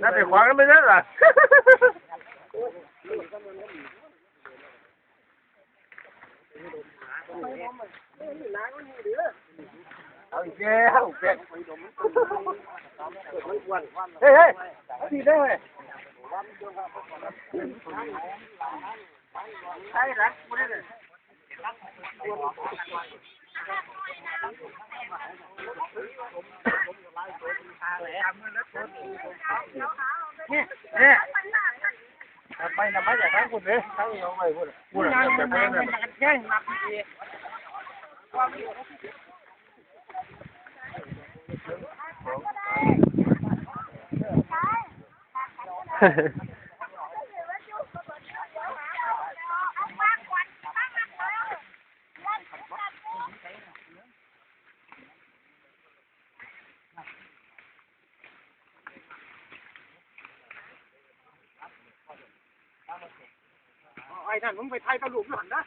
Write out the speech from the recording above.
ໜ້າໄປຂວາງນຳໄປເດີລະ. ເອົາອີກແລ້ວ ເຮີ້ຍ ເຮີ້ຍ ເອົາດີເດີເຮີ້ຍ. ນີ້ ນີ້ ໄປນຳມາຈາກທາງພຸ້ນເດ້ ທາງນ້ອງໄວ້ພຸ້ນ ພຸ້ນນະ ໄອ້ນັ້ນ ມຶງໄປຖ່າຍຕະຫຼຸບຢູ່ຫັ້ນນະ.